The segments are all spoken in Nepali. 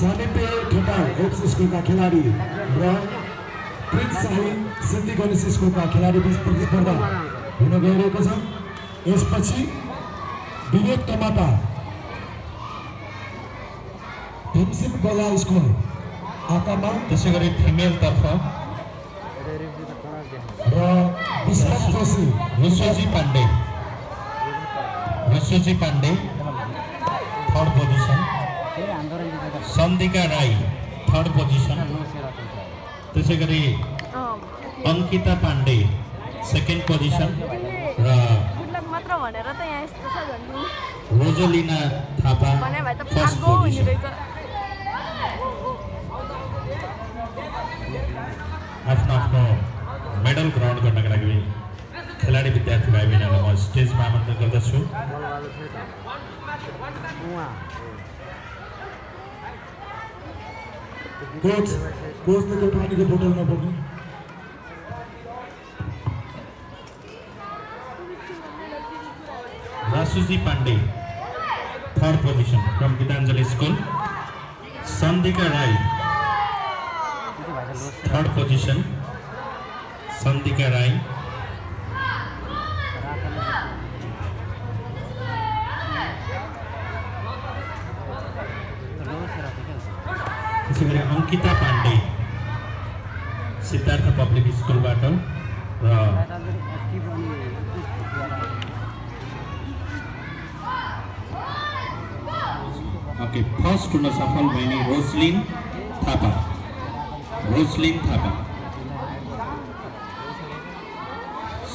सानिध्य ठेटा एप्स स्कुलका खेलाडी र प्रिन्स शाही सिन्धी गणेश स्कुलका खेलाडी बीच प्रतिस्पर्धा हुन गइरहेको छ। यसपछि विवेक टमाटा भीमसिंह गोला स्कुल आकामा, त्यसै गरी फिमेल तर्फ र Biswas Joshi Rusuji Pande third position, Sandika Rai third position, त्यसै गरी अंकिता पाण्डे सेकेन्ड पोजिसन र रोजोलिना थापा फर्स्ट पोजिसन। आफ्नो मेडल ग्रहण गर्नका लागि खेलाडी विद्यार्थी भाइ बहिनीलाई म स्टेजमा आमन्त्रण गर्दछु। कोचले त्यो पानीको बोतल नबोक्ने। Rasuji Pande third position from Gitanjali school, Sandika Rai third position, Sandika Rai, त्यसै गरी अंकिता पाण्डे सिद्धार्थ पब्लिक स्कुलबाट र ओके फर्स्ट हुन सफल बहिनी रोजलिन थापा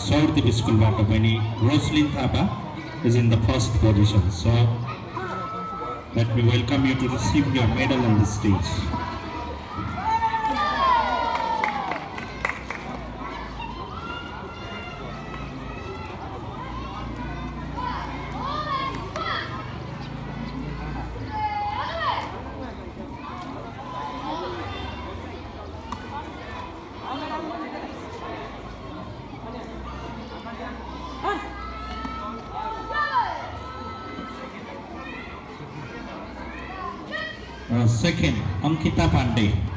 सौरदीप स्कुलबाट बहिनी Roslin Thapa is in the first position. So let me welcome you to receive your medal on the stage. Second, Ankita Pandey.